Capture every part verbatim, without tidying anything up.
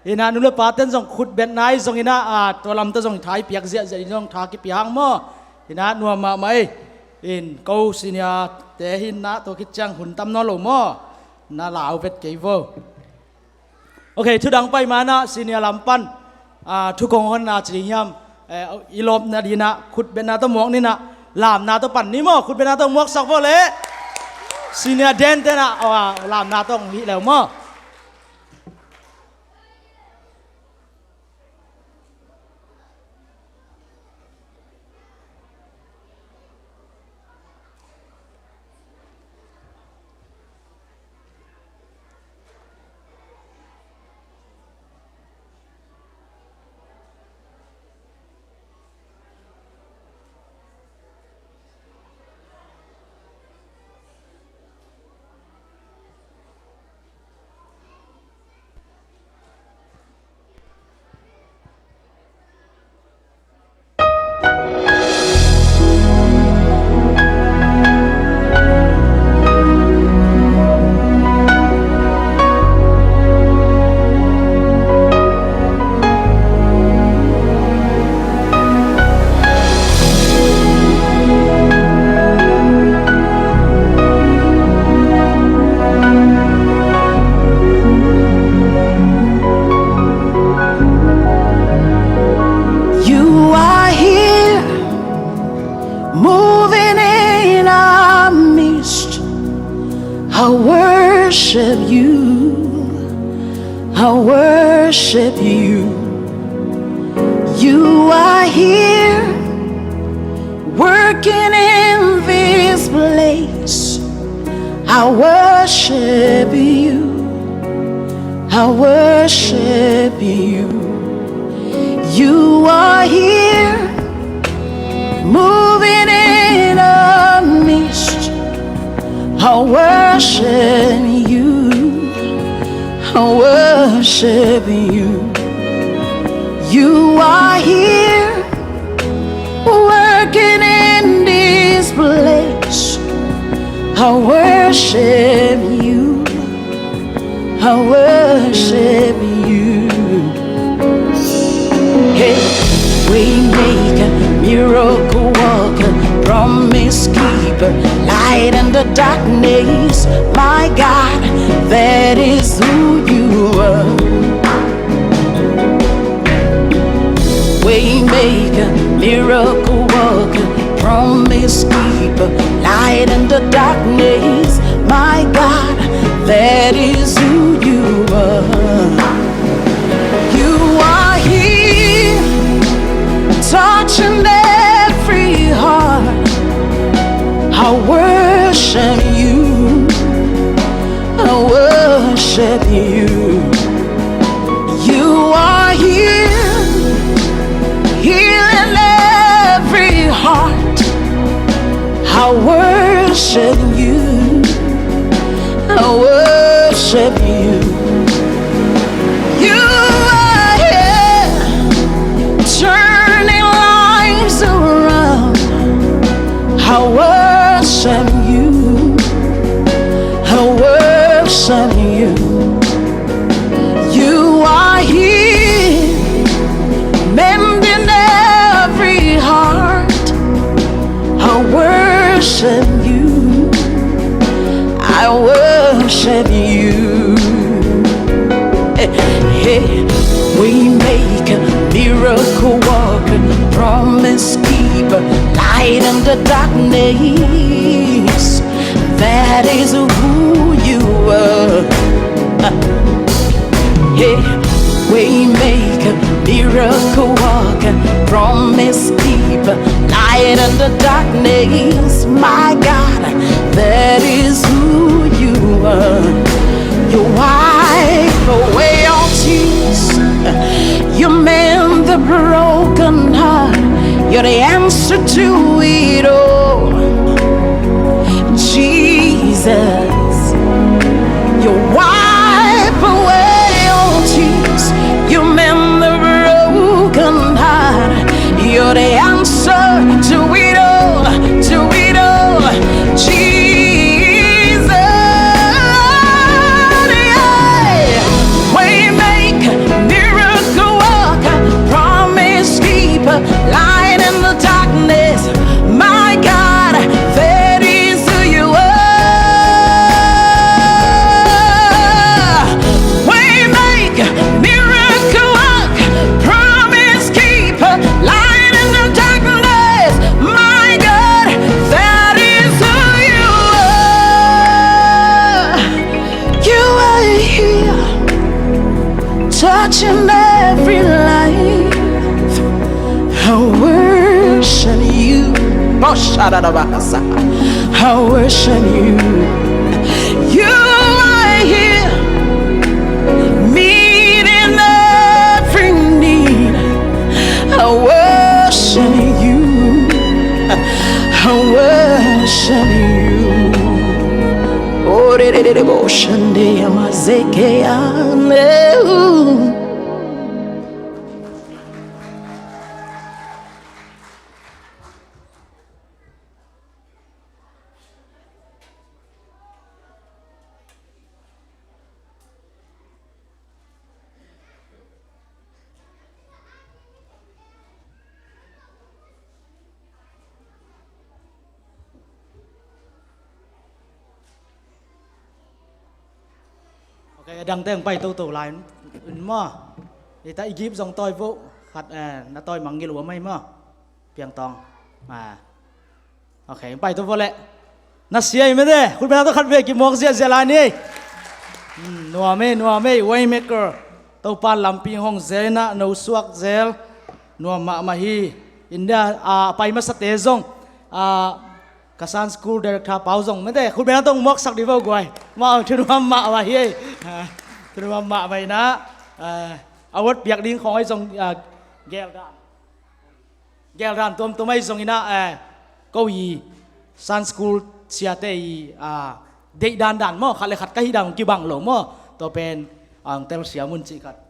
Hi-in ah nu le pate'n zong khutbetna i zong in ah, a, tua lamte zong tha i piak ziahziah in zong tha kipia hang maw. Hi-in ah nuam mahmah ei. In ko senior te hi-in ah tua khit ciang hun tam nawn lo maw. Na lau vet kei vo. Ok, thudang pai ma-in ah senior lam pan, a, thu kong honna ci ding hiam? Eh, i lawpna dingin ah khutbetna tawh muak ni-in ah, lamna tawh pan ni maw, khutbetna tawh muaksak vo leh. Senior den te'n ah, a, lamna tawh hong hih leu maw. You are here, moving in our midst. I worship you. I worship you. You are here, working in this place. I worship you. I worship you. You are here, moving in our midst. I worship you. I worship you. You are here, working in this place. I worship you. I worship you. Hey, way maker, miracle worker, promise keeper, light in the darkness. My God, that is who you are. Waymaker, miracle worker, promise keeper, light in the darkness. My God, that is who you are. You are here, touching every heart. I worship you. I worship you. You are here, healing every heart. I worship you. I worship you. You are here, turning lives around. I worship you. I worship you. You are here, mending every heart. I worship you. I worship you. Hey, hey. Waymaker, miracle worker, promise keeper, light in the darkness. That is who you are. Hey, waymaker, miracle worker, promise keeper, light in the darkness. My God, that is who you are. You wipe away all tears. You mend the broken heart. You're the answer to it all. Jesus, you wipe away all tears. You mend the broken heart. You're the answer to it all, to it all. Jesus, yeah. Waymaker, Touching every life. I worship you. Boshadadabahasa. I worship you. You are here, meeting every need. I worship you. I worship you. Oh, de, de, de, de, bo, shande, ya, ma, zeke, ya, ne, ooh. Ok, a dangte hong pai toto lai in maw. Hita i gip zong tawi vo khat, eh, na tawi mangngilh uh a mai maw. Piangtawng. Ah. Ok, hong pai toto vo leh. Na sia i mete, khut beng tawh khat vei kimuak ziahziah lai ni. Hmm, nuam ei, nuam ei, Waymaker. Topa lampi hong zel inah, no suak zel. Nuam mahmah hi. India, ah, pai masate zong. Ah, ka Sunday School Director Pau zong mete, khut beng tawh muaksak dih vo guai. Mah, thunuam mahmah hi ei. Ah, thunuam mahmah inah. Ah, award piak ding khawng ei zong, ah, geldan. Geldan tuamtuam ahi zongin ah, eh, ko i Sunday School siate i, ah, deih dandan maw, khat le khat ka hih dan hong kibang lo maw. Tua pen, ah, hong telsiam un cih khat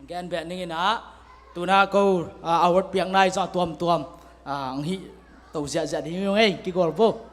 gen beh ning inah, tu-in ah ko, ah, award piakna ahi zong a tuamtuam, ah, hong hih to ziahziah ding hi ung ei, kigol vo.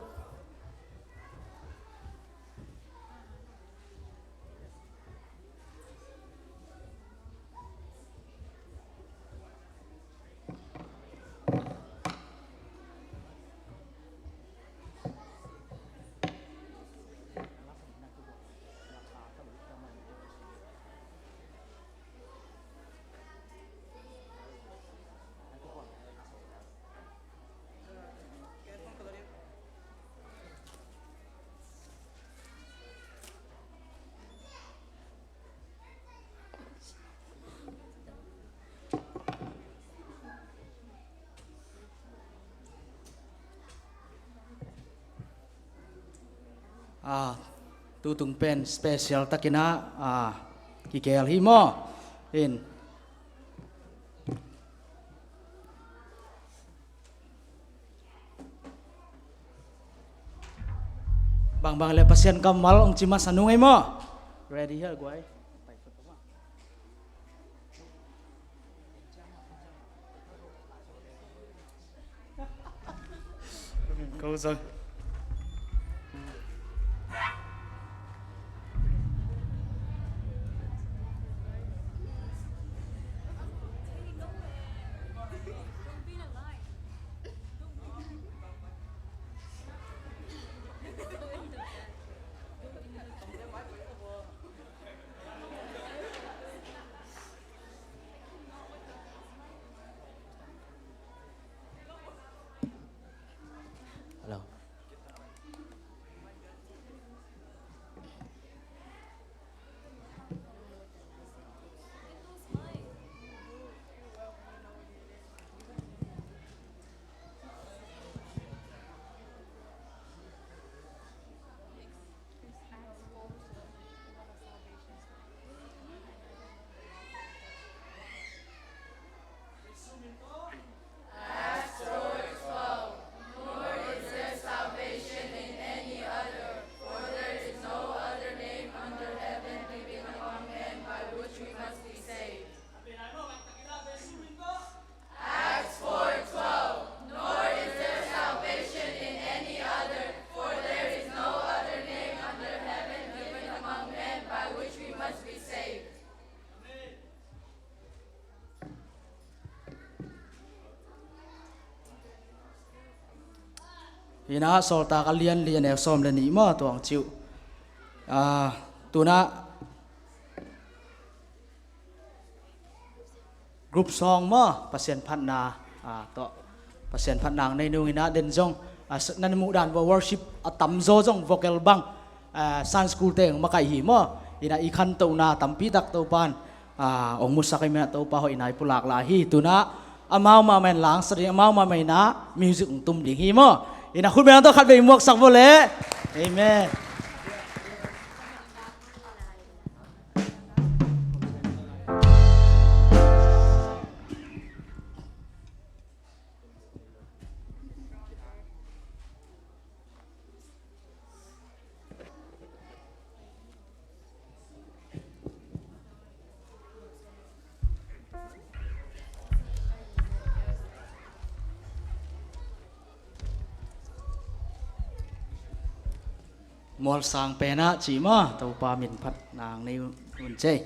Ah, tutung pen special takin ah, ah, kigel hi maw. In. Bangbang le Pasian kammal hong ci masa nung ei maw. Ready hia guai. Ko zong. Hello. Acts four twelve, nor is there salvation in any other, for there is no other name under heaven given among men by which we must be saved. Ina Sawltak a lian li a neu sawm le nih maw tuang ciu. Ah, tuna Group song maw, Pasian phatna, ah, tawh Pasian phatna nei nung ina den zong, ah, nan muh dan vo worship a tamzaw zong vocal bang, ah, Sunday school teng makaih hi maw. Ina i khantohna tampi tak Topan ah, hong musak ahih manin ah Topa hoihna i pulak lai hi. Tu-in ah amau mahmah in langsak ding, amau mahmah in ah music hong tum ding hi maw. In ah khut beng tawh khatvei muaksak vua leh. Amen. Mualsang pen ah ci maw, Topa min phat nang nei un cei.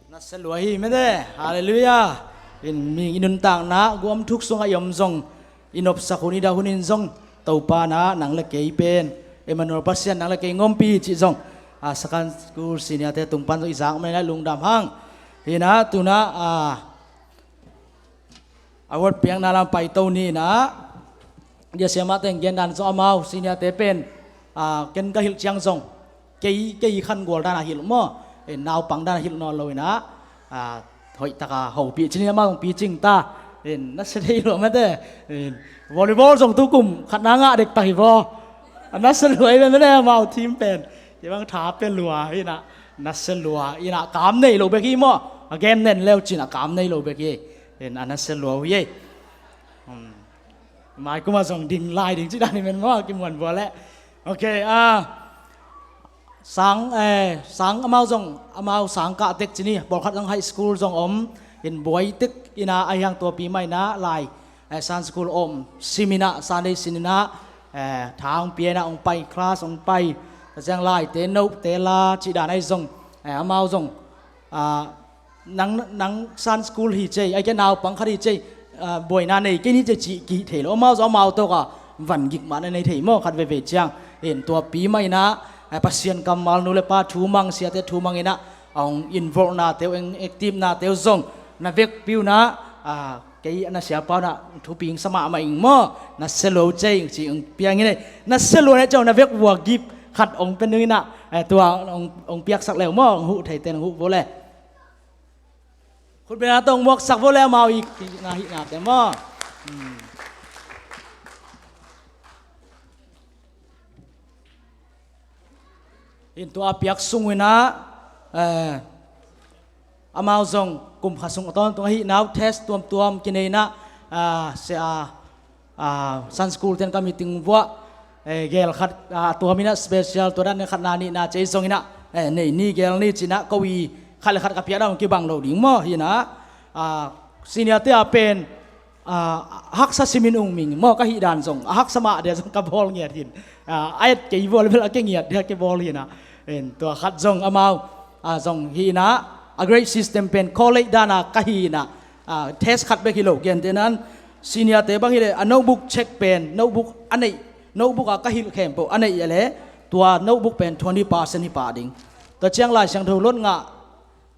Nasia lua hi mete. Halleluiah. In mi i nuntakna guam thuk sungah i om zong, i nopsak hun i dah hun in zong, Topa na nang le kei pen Emmanuel Pasian nang le kei ngompi hi cih zong A second school senior te tung pan zong i zak mai na lungdam hang. Hi na tuna a award piakna lam paito ni na. Dia siama teng gen dan zong amau senior te pen a ken ka hilh ciang zong kei kei khan gual dan a hilh maw. Naupang dan a hilh nawn lo ina a hoih taka hopih cini amau zong picing ta. Na sia thei lo mate. Volleyball zong tukum khatna ngah dek ta hi vaw. A na sia luai pen mate amau team pen. Kei bang tha pe lua hi na. Na sia lua hi na kam nei lo bek hi maw. A game nen leu cin a kam nei lo bek hi. A na sia lua hi. Mai kuma zong ding lai ding ci dan hi men maw kimuan bua leh. Ok a sang eh sang amau zong amau sang kah tek cini pawlkhat zong high school zong om. In buai tek ina a hiang tuapi mai na lai eh Sunday school om simina Sunday sinina eh thang piana ong pai class ong pai. Zeng lai te no te la ci dan ai zong eh amau zong a nang nang Sunday school hi cei ai ke naupang khat hi cei. Buaina nei kei ni cei ci ki thei lo amau zong amau tawka van gik mah na nei thei maw khat veve ciang. In tuapi mai na eh Pasian kammal nu le pa thumang siate thumang ina ong involve na teu eng active na teu zong na vek piu na a kei na sia pau na thuping sama ma ing maw. Na sia lo cei ci ong piang ina na sia lo na ceu na vek vua gip khat ong pen ina eh tua ong piaksak leu maw ong huh thei ten ong huh vo le. Khutbena tawh ong muaksak vo le amau i na hihna te maw. In tua a piak sung ina eh amau zong kum kha sung a tawntung ahi nau test tuamtuam kineina a sia a Sunday school ten ka meeting vuah eh gel khat a tuam ina special tua dan khat na nihna cei zong ina eh nei ni gel ni cina ko i khat le khat ka piak dan kibang lo ding maw hi na. A senior te a pen a haksa simin ung ming maw ka hih dan zong a haksa mah dia zong ka bawl ngiat hin. A et kei bawl bel a ke ngiat dia ke bawl hi na. Tua khat zong amau a zong hi na a grade system pen college dan a ka hi na. A test khat bek hi lo gen te nan senior te bang hi le a notebook check pen notebook a neih notebook a ka hilh khempeuh a neih a le tua notebook pen twenty percent hi pah ding. Tua ciang Lai Siangtho lot ngah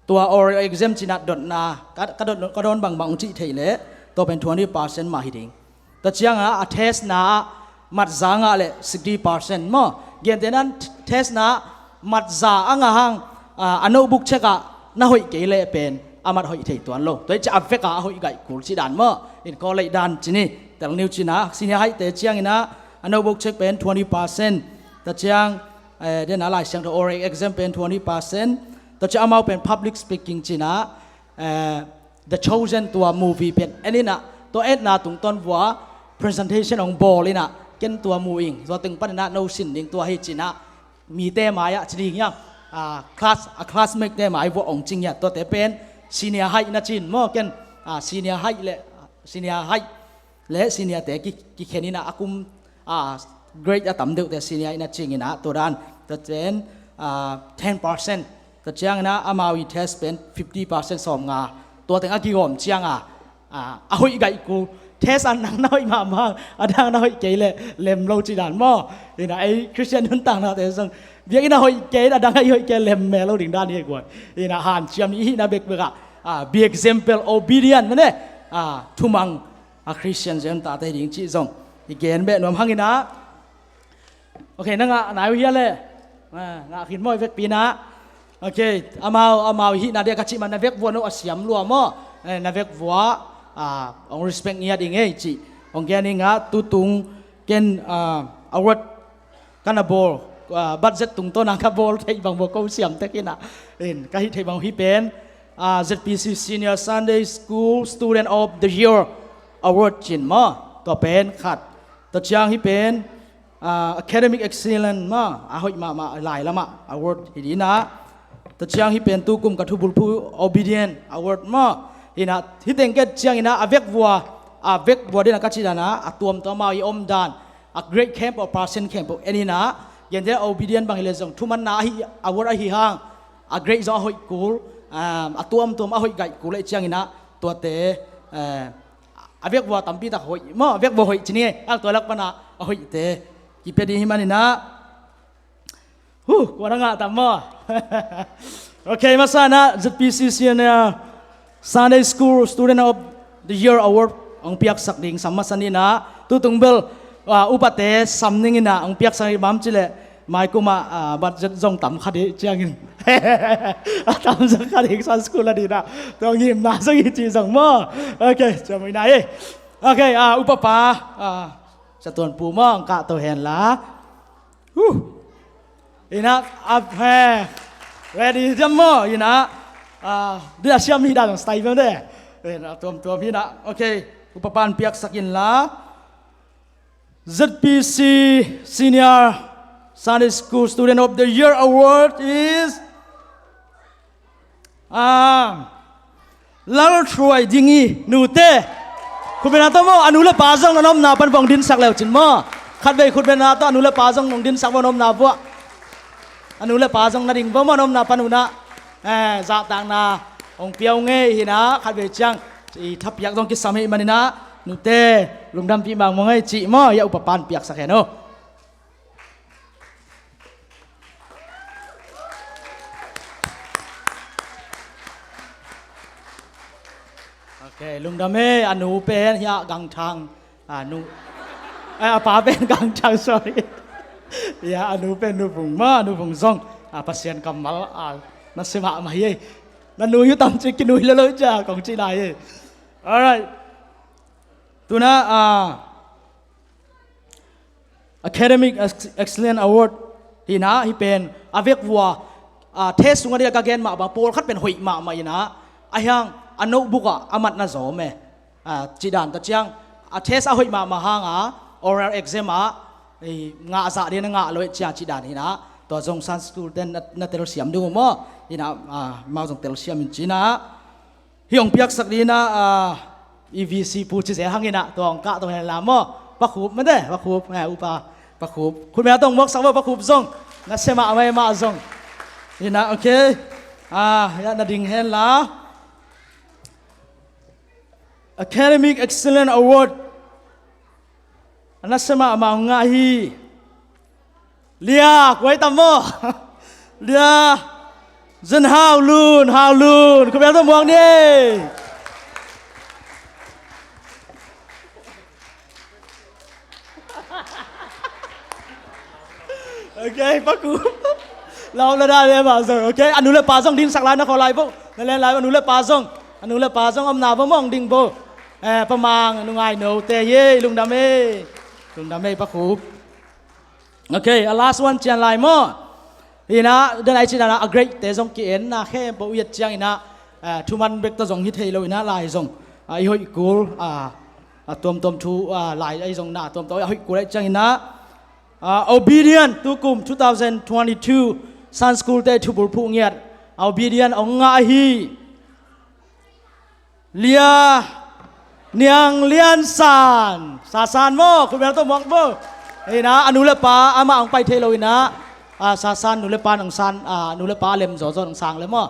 tua oral exam cina dotna ka dot ka dawn bangbang cih thei leh tua pen twenty percent mah hi ding. Tua cianga a test na ah mat za ngah leh sixty percent maw. Gentehnan test na ah mat za a ngah hang a notebook check ah na hoih kei leh pen a mat hoih thei tuan lo. Tua hi ci a vek a a hoih gaih kul ci dan maw. In college dan cini tel niu cina senior high te ciangina a notebook check pen twenty percent. Tua ciang dena Lai Siangtho oral exam pen twenty percent. Tua ciang amau pen public speaking cina The Chosen tua movie pen en ina tua etna tungtawn vua presentation ong bawl ina ken tua mu ing tua teng panina no sin ding tua hi cina mite mai ah ci ding hiam. Class a classmate te mai vua ong cing hiam tuate pen senior high na cin maw ken senior high le senior high le senior te kikhen ina a kum a grade a tam deuhte senior ina cing ina tua dan tua ten ten percent. Tua ciangina amau i test pen fifty percent sawm nga tua teng a kigawm cianga a hoih gaih ku test a nang na hoih mahmah a dang na hoih kei le lem lo ci dan maw. Ina ei Christian nuntakna te zong biakinn a hoih kei a dang a i hoih kei lem me lo ding dan hi guai. Ina hanciam i hihna bekbek ah be example obedient mene thumang a Christian zen tate ding cih zong i gen beh nuam hangina. Ok na ngah nai uh hia le ngah khin maw i vekpi na. Ok amau amau hihna dia ka cih man na vek vua no a siam lua maw. Na vek vua ong respect ngiat i ngei cih ong gen i ngah tutung ken award ka na bawl budget tungtawn a ka bawl theih bang vua ko siam tek ina. In ka hih theih bang hi pen ZPC Senior Sunday School Student of the Year Award cin maw tua pen khat. Tua ciang hi pen Academic Excellence maw a hoih mahmah lai lamah award hi dina. Tua ciang hi pen tukum ka thubulphu Obedient Award maw hina hi teng ket ciangina a vek vua a vek vua dina ka ci dana a tuamtuam amau i om dan a grade khempeuh a percent khempeuh en ina. Gentehna Obedient bang hi le zong thumanna ahi award ahi hang a grade zong a hoih kul a tuamtuam a hoih gaih kul eh ciangina tuate a vek vua tampi tak hoih maw a vek vua hoih ci ni eh a tua lak pana a hoihte kipia ding hi manina. Puh, kua na ngah tam maw? Ok, masa in ah Z P C Senior Sunday School Student of the Year Award hong piaksak ding sam masa ni in ah, tutung bel, ah, upate sam ning in ah hong piaksak ding bang ci leh, mai kum ah, ah, budget zong tam kha ding ciangin, a tam zong kha ding Sunday School a ding in ah, tua ngimna zong hi ci zong maw? Ok, ciamui na hi. Ok, ah, upapa, ah, Sia Tuan Pu maw, hong kahto hen la. Huh. In ah, ah, he. Ready diam maw? In ah, ah, dia siam hi dan style maw de. In ah, tuamtuam hi in ah. Ok, upapa'n piaksak in la. Z P C Senior Sunday School Student of the Year Award is, ah, Lal Thuai Ding i nute. Khutbetna tawh maw, a nu le pa zong na omna pan vong dinsak leu cin maw. Khatvei khutbetna tawh a nu le pa zong nong dinsak vong omna vuah. A nu le pa zong na ding vong maw, na omna pan un ah, eh, zahtakna hong pia uh ngei hi in ah, khatvei ciang i thapiak zong kisam hi man in ah, nute, lungdampih mahmah ing ei cih maw, hi a upapa'n piaksak hen uh. Ok, lungdam e, a nu pen hi a Gangthang, a nu, eh, a pa pen Gangthang, sorry. Hi a, a nu pen Nu Vung maw, Nu Vung zong, a, Pasian kammal, a, na sia mahmah hi ei. Na nui uh tam ci, kinui lo lo cia kong ci lai ei. Alright. Tu in ah, a, Academic Ex-, Excellence Award hi in ah, hih pen a vekvua, a, test sungah ding a ka gen mah bang, pawlkhat pen hoih mahmah in ah, a hiang a notebook ah a mat na zawm e. A, cih dan tawh ciang, a test a hoih mahmah hang a, oral exam ah, i, ngah zah ding na ngah lo e ciang cih dan hi in ah, tua zong Sunday School ten na, na telsiam ding uh maw? Hi in ah, a, amau zong telsiam in ci in ah. Hih hong piaksak ding in ah, a, i V C pu ci zel hang in ah, tua hong kahto hen la maw. Pa Khup maw de, Pa Khup, eh, upa, Pa Khup. Khutbetna tawh hong muaksak vo, Pa Khup zong. Na sia mahmah e amah zong. Hi in ah, ok. A, hi a na ding hen la. Academic Excellence Award. A na sia mahmah hong ngah hi. Lia, kua hi tam maw? Lia Zan Hau Lun, Hau Lun, khutbetna tawh muak ni. Ok, Pa Khup. Lau la dah le mah zong. Ok, a nu le pa zong dinsak lai na khaw lai vo. Na len lai a nu le pa zong. A nu le pa zong omna vo mawng ding vo. Eh, Pa Mang, Nu Ngai No te hi, lungdam e. Lungdam e, Pa Khup. Ok, a last one cian lai maw? Hi in ah, dan ai ci dan ah, a grade te zong ki-en na khempeuh i et ciangin ah, eh, thuman bek tawh zong hi thei lo in ah, lai zong, ah, i hoih kul, ah, a tuamtuam thu, ah, lai ai zong na tuamtuam a hoih kul ai ciangin ah, ah, Obedient, tukum two thousand twenty-two Sunday School te thubulphuh ngiat, Obedient hong ngah hi. Lia Niang Lian San, Sasan maw, khutbetna tawh muak vo. Hi in ah, a nu le pa, amah hong pai thei lo in ah, a, Sasan nu le pa nang san, a, nu le pa lem zawzaw nang sang le maw.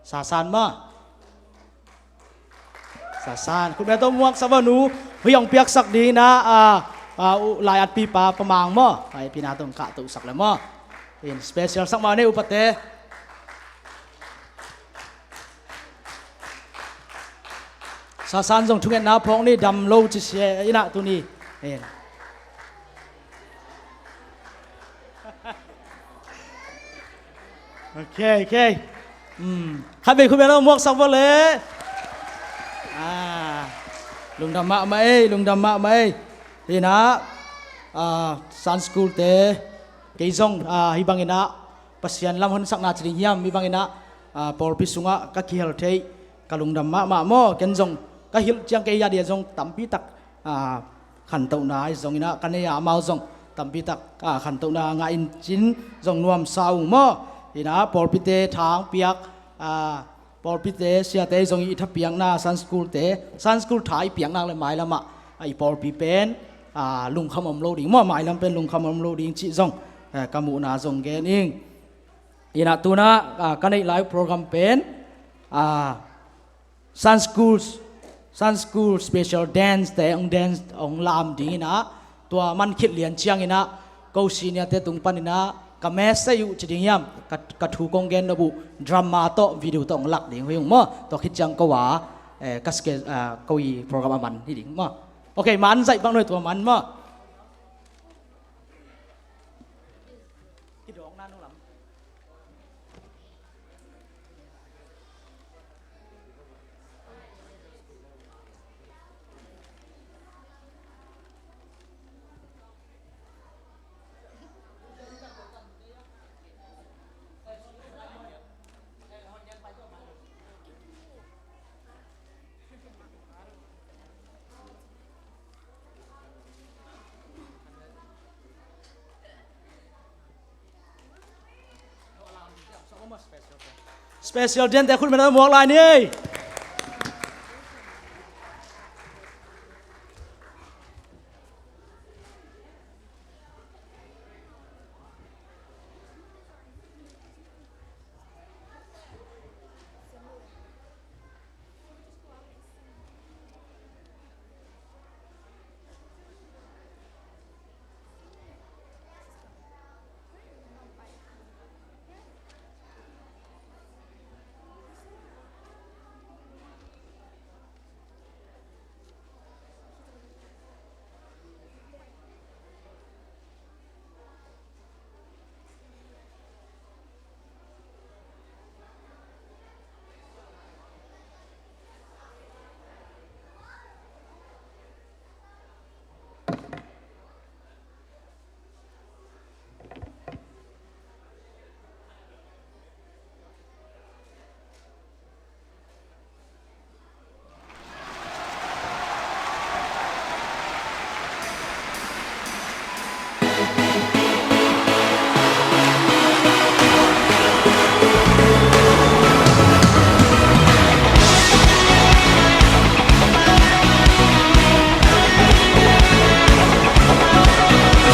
Sasan maw. Sasan, khutbetna tawh muaksak vo nu, hih hong piaksak ding in ah, a, a, u, lai atpipa Pa Mang maw, lai atpina tawh hong kahtohsak le maw. In special sak mah ni upate. Sasan zong thungetna phawk ni, dam lo ci sia in ah tuni. En. Ok, ok. Hmm. Khatvei khutbetna tawh muaksak vo le. Ah. Lungdam mahmah ei, lungdam mahmah ei. Hi in ah, ah, Sunday School te, kei zong, ah, hih bangin ah, Pasian lam honsakna ci ding hiam, hih bangin ah, ah, pawlpi sungah ka kihel theih, ka lungdam mahmah maw, ken zong ka hilh ciang kei a dia zong tampi tak, ah, khantohna ahi zongin ah, ka nei a amau zong tampi tak, ah, khantohna ngah in cin zong nuamsa ung maw. Hi in ah, pawlpite tha hong piak, ah, pawlpite, siate zong i thapiakna, Sunday School te, Sunday School tha i piak nak le mailam ah, ah, i pawlpi pen, ah, lungkham om lo ding maw, mailam pen lungkham om lo ding cih zong, eh, ka muhna zong gen ing. Hi in ah tu in ah, ah, ka neih lai program pen, ah, Sunday School, Sunday School special dance te hong dance hong lam ding in ah, tua man khit lian ciangin ah, Ko senior te tung panin ah ka message uh ci ding hiam, ka, ka thu kong gen nop uh drama tawh video tawh hong lak ding hi ung maw. Tua khit ciang ko a, eh, ka ske-, ah, ko i program a man hi ding maw. Ok, man zaih bang noi tua man maw. Special dente khut mena muak lai ni.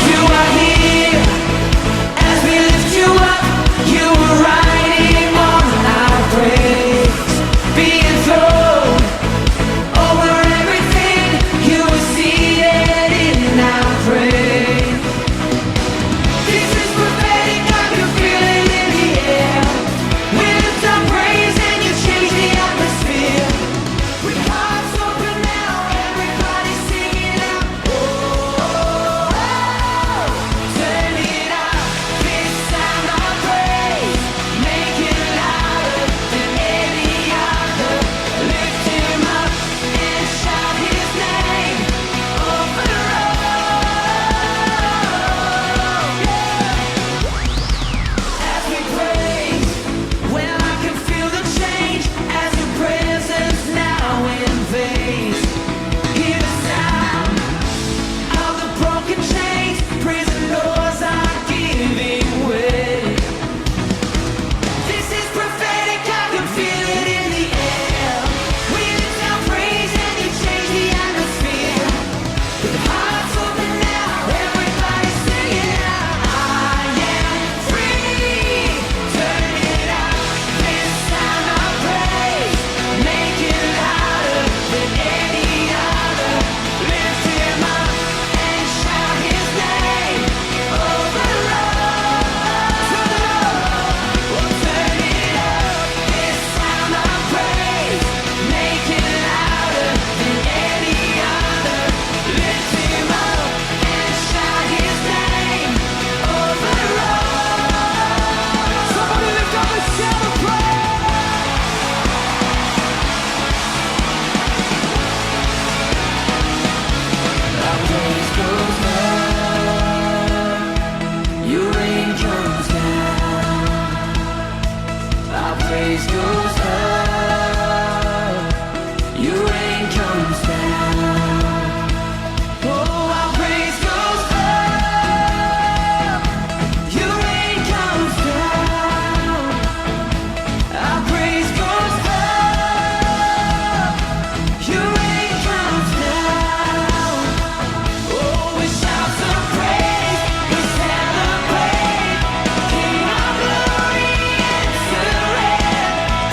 You are here as we lift you up. You are riding on our praise. Be enthroned over everything. You are seated in our praise. This is prophetic, I can feel it in the air. We lift our praise and you change the atmosphere. With hearts open now, everybody sing it out. Oh, oh, oh, turn it up. This sound of praise, make it louder than any other. Lift him up and shout his name over all. Yeah. As we praise, well, I can feel the change as your presence now invades. Hear the sound of the broken chains, prison doors are giving way. This is prophetic, I can feel it in the air. We lift our praise and you change the atmosphere. With hearts open now, everybody sing it out. I am free. Turn it up. This sound of praise, make it louder than any other. Lift him up and shout his name over all. Turn it up. Turn it up. This sound of praise, make it louder than any other. Lift him up and shout his name over all. Somebody lift up a shout of praise. Our praise goes up, your rain comes down. Our praise goes up, your rain comes down. Oh, our praise goes up, your rain comes down. Our praise goes up, your rain comes down. Oh, with shouts of praise, we celebrate. King of glory, enter in.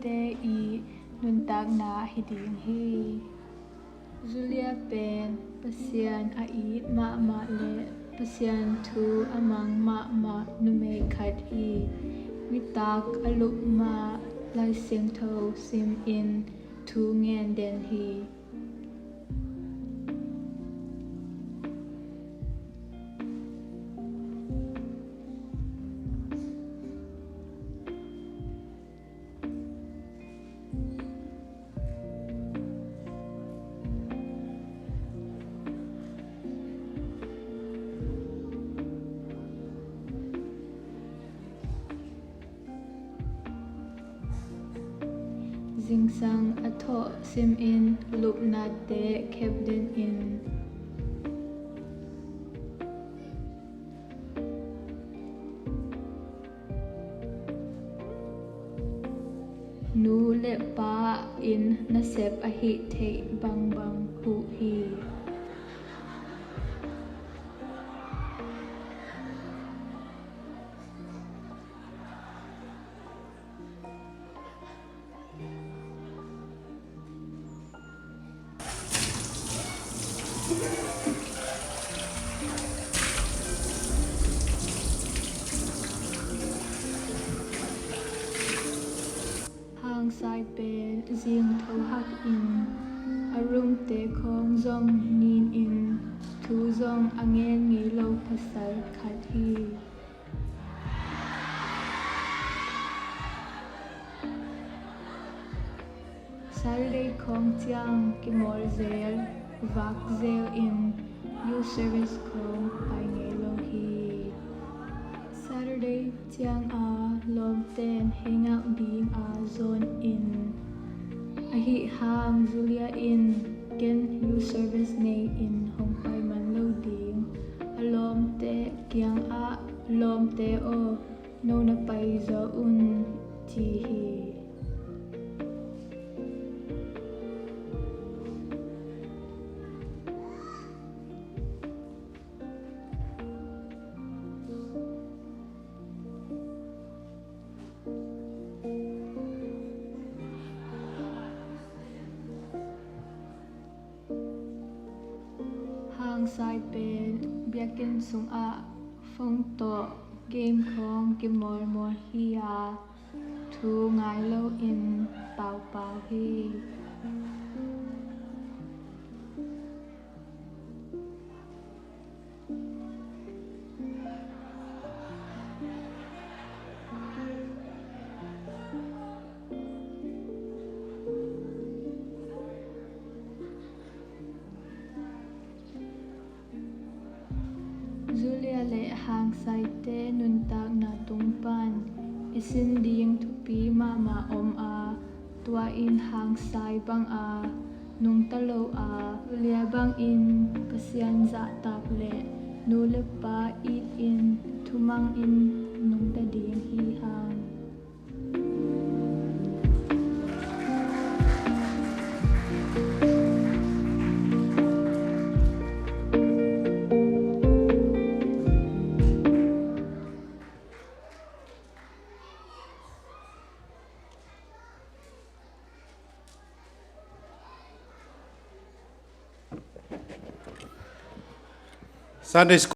te i nuntakna hi ding hi. Julia pen Pasian a it mahmah le Pasian thu a mang mahmah numei khat hi. Nitak a lup ma Lai Siangtho sim in thu ngen den hi. Zingsang a thawh sim in lupnate khep den in. Nu le pa in nasep ahih theih bangbang huh hi. Hangsai pen zing tho hak in a room te khawng zong nin in thu zong a ngen ngei lo pasal khat hi. Saturday khawng ciang kimawl zel, vak zel in youth service khawng pai ngei lo hi. Saturday ciang a lawmten hang out ding a zawn in, ahi hang Julia in ken youth service nei in hong pai man lo ding, a lawmte kiang ah, "Lawmte aw, no na pai zaw un," ci hi. Hangsai pen biakinn sungah phone tawh game khawng kimawlmawl hi a, thu ngai lo in paupau hi. Julia le Hangsaite nuntakna tung pan i sin ding thupi mahmah om a, tua in Hangsai bang a nungta lo a, Julia bangin Pasian zahtak le nu le pa it in thumang in nungta ding hi hang. Sunday School.